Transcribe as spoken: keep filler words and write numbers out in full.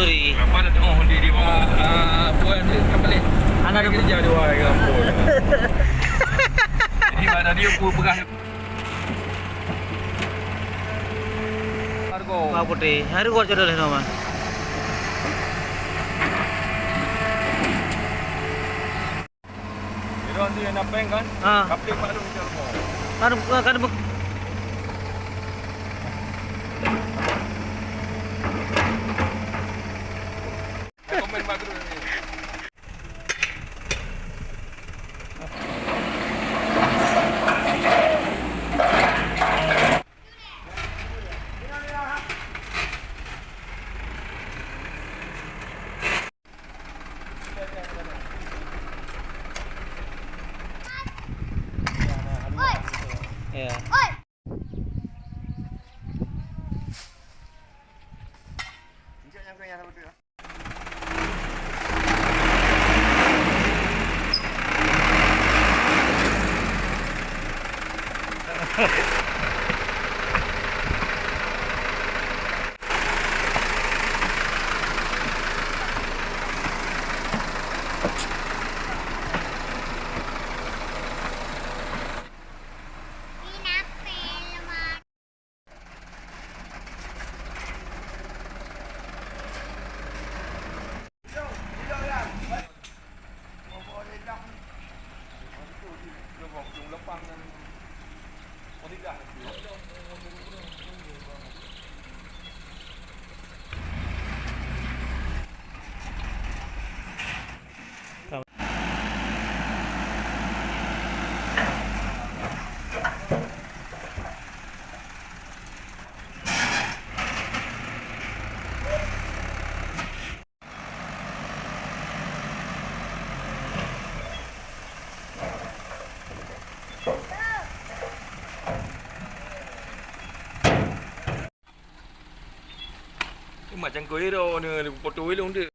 Sorry. Apa dah tengok di, di bawah, ah, buat dia, kapal ni. Anak dia kerja dua hari kampung. Jadi, mana dia pun pegang. Harga. Bawang putih. Harga jodoh leh nama. Iro nanti na peng kan? Ha. Kapling maklum insya Allah. Kan, kan, komen bagus ni. Ya. Mak cangkôi ro ni, poto ilong tu.